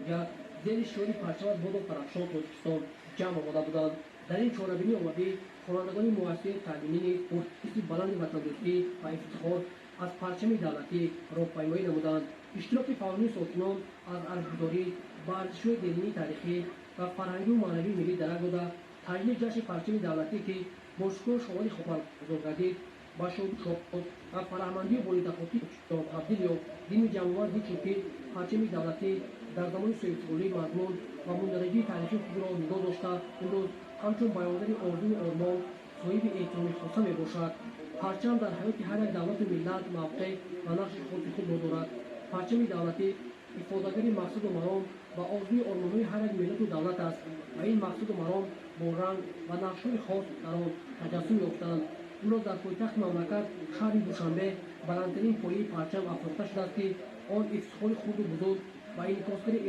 ноҳия зери шиори «Парчамат бодо фарахшон, Тоҷикистон» ҷамъ омада буданд. Дар ин чорабинии оммавӣ хонандагони муассисаи таълимӣ низ бо ҳисси баланди ватандӯстӣ ва ифтихор аз парчами давлатӣ роҳпаймоӣ намуданд. Иштироки фаъолини сокинон аз арҷгузорӣ ба арзишҳои дерини таърихӣ ва фарҳангию маънавии миллӣ дарак дода, таҷлили ҷашни парчами давлатӣ, ки бо шукӯҳу шаҳомати хос баргузор гардид, ба шоду шод ва фараҳмандию болидахотири тоҷикистон табдил ёфт. Зимни ҷамъовар зикр шуд, ки парчами давлатӣ дар замони соҳибистиқлолӣ мазмун ва мундариҷаи таърихии худро нигоҳ дошта, имрӯз ҳамчун баёнгари орзую ормон соҳиби эҳтироми хоса мебошад. Парчам дар ҳаёти ҳар як давлату миллат мавқеъ ва нақши хоси худро дорад. Парчами давлатӣ ифодагари мақсаду маром ва орзуи ормонҳои ҳар як миллату давлат аст ва ин мақсаду маром бо ранг ва нақшҳои хос дар он таҷассум ёфтаанд. Имрӯз дар пойтахти мамлакат, шаҳри Душанбе, баландтарин пояи парчам афрохта шудааст, ки он ифтихори хурду бузург ва инъикосгари